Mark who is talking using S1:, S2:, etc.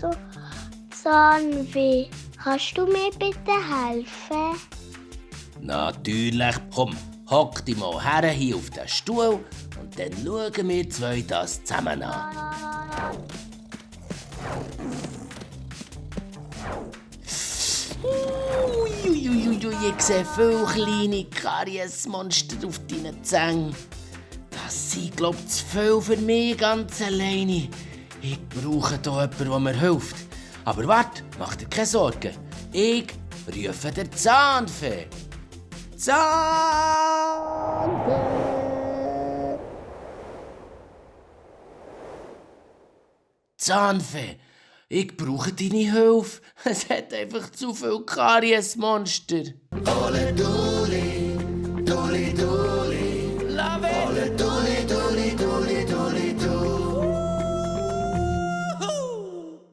S1: so Zahnweh. Kannst du mir bitte helfen?
S2: Natürlich, komm, hock dich mal her hier auf den Stuhl und dann schauen wir zwei das zusammen an. Uiuiuiui, ich sehe viele kleine Kariesmonster auf deinen Zähnen. Das sind, glaub ich, zu viel für mich ganz alleine. Ich brauche hier jemanden, der mir hilft. Aber warte, mach dir keine Sorgen. Ich rufe der Zahnfee. Zahnfee! Zahnfee, ich brauche deine Hilfe. Es hat einfach zu viel Kariesmonster. Ole Duli, Duli, Duli.